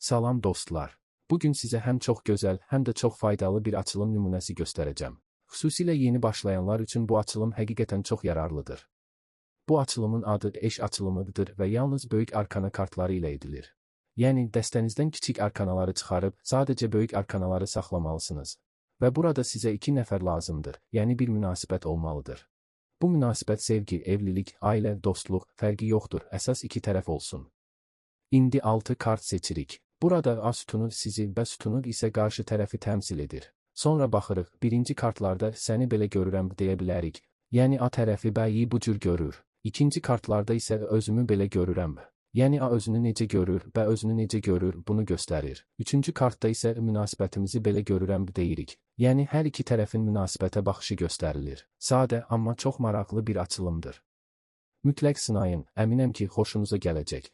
Salam dostlar. Bugün sizə həm çox gözəl, həm də çox faydalı bir açılım nümunəsi göstərəcəm. Xüsusilə yeni başlayanlar üçün bu açılım həqiqətən çox yararlıdır. Bu açılımın adı eş açılımıdır və yalnız böyük arkana kartları ilə edilir. Yəni dəstənizdən kiçik arkanaları çıxarıb sadəcə böyük arkanaları saxlamalısınız. Və burada sizə 2 nəfər lazımdır, yəni bir münasibət olmalıdır. Bu münasibət sevgi, evlilik, ailə, dostluq, fərqi yoxdur, əsas iki tərəf olsun. İndi 6 kart seçirik. Burada A sütunu sizi, B sütunu isə qarşı tərəfi təmsil edir. Sonra baxırıq, birinci kartlarda səni belə görürəm deyə bilərik. Yəni A tərəfi B-yi bu cür görür. İkinci kartlarda isə özümü belə görürəm. Yəni A özünü necə görür, B özünü necə görür, bunu göstərir. Üçüncü kartda isə münasibətimizi belə görürəm deyirik. Yəni hər iki tərəfin münasibətə baxışı göstərilir. Sadə, amma çox maraqlı bir açılımdır. Mütləq sınayın, əminəm ki, xoşunuza gələcək.